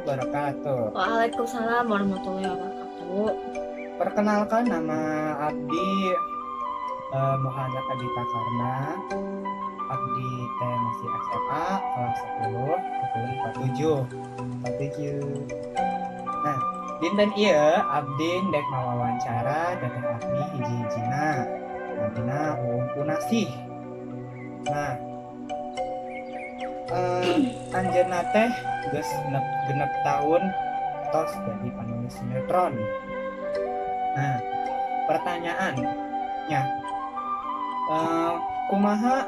Wabarakatuh. Waalaikumsalam warahmatullahi wabarakatuh. Perkenalkan, nama abdi Muhammad Adita Karna. Abdi teh masih SMA kelas 10, 10 47. 47. Nah, dinten ieu abdi ndek mawawancara teteh abdi hiji-hijina. Namina Uung Punasih. Nah, anjeunna teh geus 6 tahun tos jadi penulis sinetron. Nah, pertanyaannya, kumaha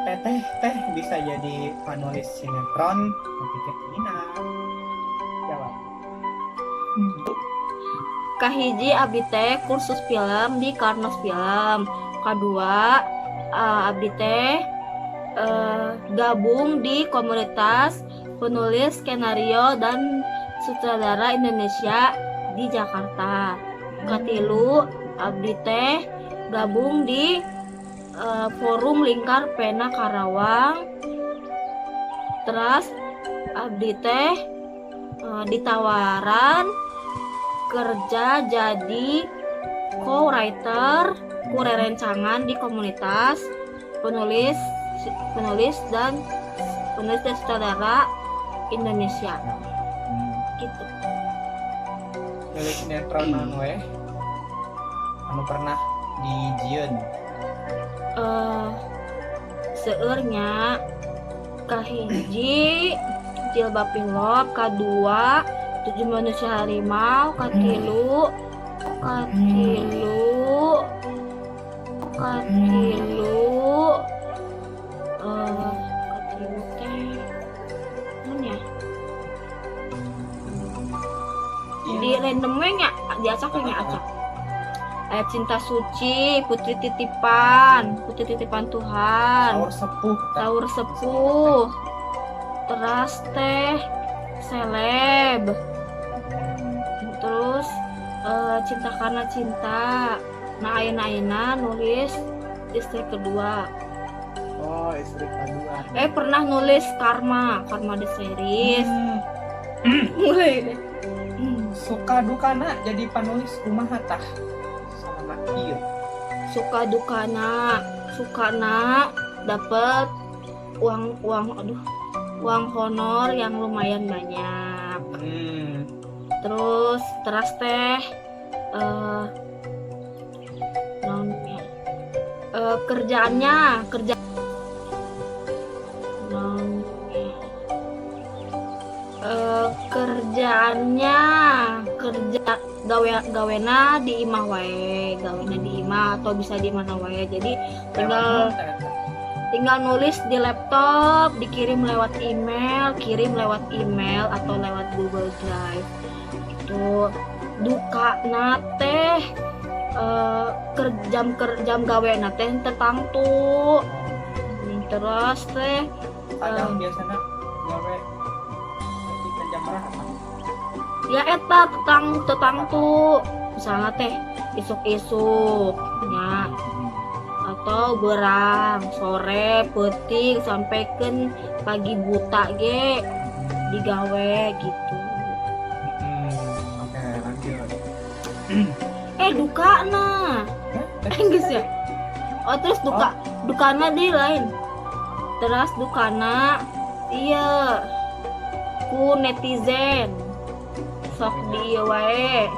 teteh teh bisa jadi penulis sinetron nepi ka ayeuna? Jawab. Kahiji, abdi teh kursus film di Karnos Film. Kedua, abdi teh gabung di komunitas penulis skenario dan sutradara Indonesia di Jakarta. Katilu, abdi teh gabung di forum Lingkar Pena Karawang. Terus abdi teh ditawaran kerja jadi co-writer, kurerencangan di komunitas penulis penulis dan sutradara Indonesia gitu. Nulis sinetron naon we anu pernah dijieun? Seueur nya. Kahiji, Jilbab Love. Kadua, Tujuh Manusia Harimau. Katilu katilu katilu katilu teh naon ya? Di random we nya, diacak we nya, acak. Ayat Cinta Suci, Putri Titipan, Putri Titipan Tuhan. Saur Sepuh tah. Saur Sepuh, teras teh Seleb, terus Cinta Karena Cinta. Nah, ayeuna ayeuna nulis Istri Kedua. Oh, Istri Kedua. Pernah nulis Karma, Karma the Series. Mulai deh. Suka dukana jadi panulis kumaha tah sama ieu? Suka dukana, sukana dapet uang uang aduh, uang honor yang lumayan banyak. Terus teras teh naon ya? Kerjaannya kerja naon ya? Kerjaannya kerja gawe gawena di imah wae, gawena di imah atau bisa di mana wae, jadi tinggal Lewat naon teh eta? Tinggal nulis di laptop, dikirim lewat email, kirim lewat email atau lewat Google Drive gitu. Dukana teh jam gawe teh teu tangtu. Terus teh Kadang biasanya gawe nepi ka jam berapa? Ya, eta teu tangtu, misalnya teh isuk-isuk ya atau berang sore, peuting sampai ke pagi buta ge digawe gitu. Oke, lanjut. Duka nah. Hah? Geus ya? Oh, terus duka dukana di lain. Terus dukana iya ku netizen sok di ieu wae,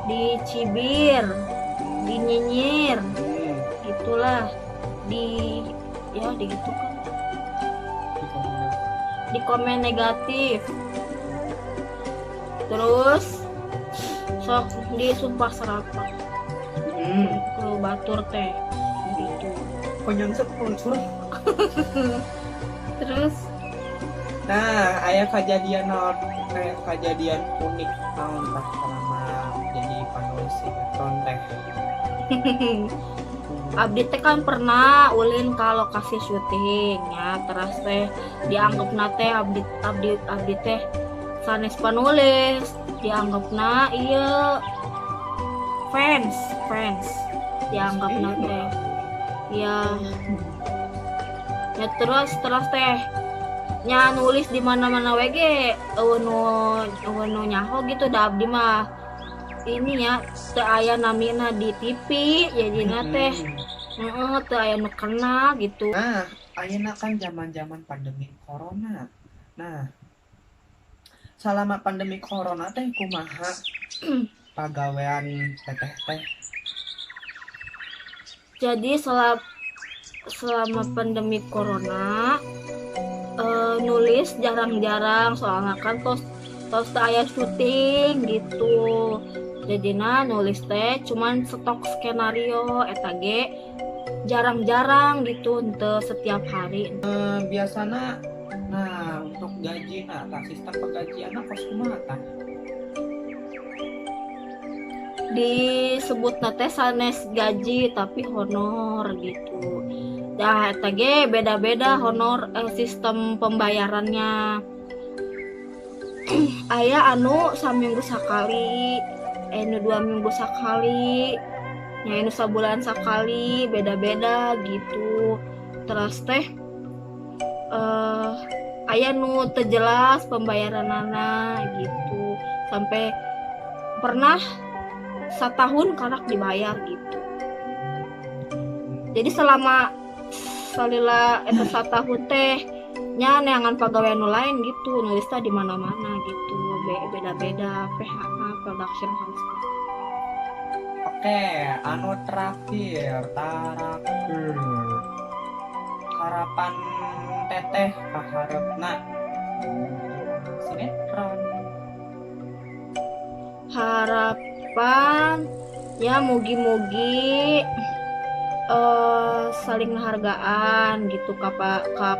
dicibir, dinyinyir, gitulah, di ya di gitu kan. Di komen. Di komen negatif, terus sok disumpah serapah ke batur teh gitu. Penyonsep unsur. Terus Nah, aya kejadian naon, aya kejadian unik naon tah selama jadi panulis sinetron teh? Abdi teh kan pernah ulin ke lokasi syuting ya, terus teh dianggapna teh abdi abdi abdi teh sanes panulis, dianggapna iya fans fans dianggapna teh ya ya. Terus terus teh Nya nulis di mana-mana we ge euweuh nu euweuh nu nyaho gitu, da abdi mah ini ya teu aya namina di TV jadina teh heeh teu aya nu kenal gitu. Nah, ayeuna kan zaman-zaman pandemi corona. Nah, selama pandemi corona teh kumaha pagawean teteh teh? Jadi selama pandemi corona nulis jarang-jarang, soalnya kan tos tos teu aya syuting gitu. Jadina nulis teh cuman stok skenario, eta ge jarang-jarang gitu, henteu setiap hari. Biasana nah untuk gaji, nah tah sistem penggajianna kos kumaha tah? Disebutna teh sanes gaji tapi honor gitu. Dah eta ge beda-beda honor, sistem pembayarannya. Aya anu saminggu sakali, anu 2 minggu sakali, nya anu sabulan sakali, beda-beda gitu. Terus teh aya nu teu jelas pembayaranana gitu. Sampai pernah satahun karak dibayar gitu. Jadi selama salila eta satahun teh nya neangan pagawean nu lain gitu, nulisna di mana-mana gitu, beda-beda PH production house. Oke, anu terakhir, terakhir. Harapan teteh kaharepna sinetron. Harapan ya mugi-mugi saling menghargaan gitu ka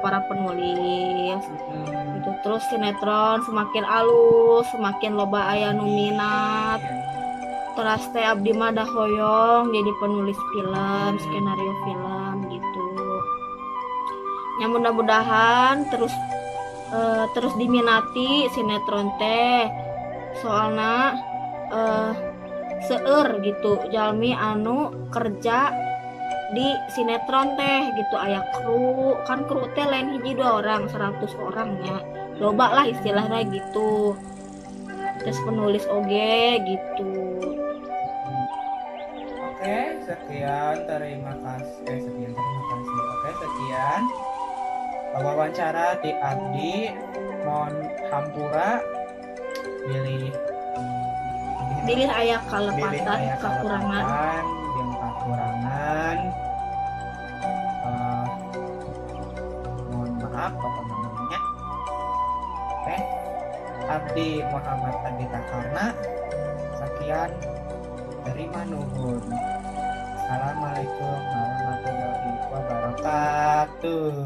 para penulis gitu. Terus sinetron semakin alus, semakin loba aya nu minat. Terus teh abdi mah da hoyong jadi penulis film, skenario film gitu. Ya mudah-mudahan terus terus diminati sinetron teh. Soalna seueur gitu jalmi anu kerja di sinetron teh gitu, aya kru kan, kru teh lain hiji dua orang, 100 orang nya, loba lah istilahnya gitu, terus penulis oge gitu. Oke, sekian, terima kasih. Sekian, terima kasih. Oke, sekian wawancara di abdi. Mohon hampura bilih bilih aya bilih kalepatan aya kekurangan. Kalepatan jeung kakurangan. Mohon maaf pokoknya namanya. Oke. Abdi Muhammad Adita Karna. Sekian, terima nuhun. Assalamualaikum warahmatullahi wabarakatuh.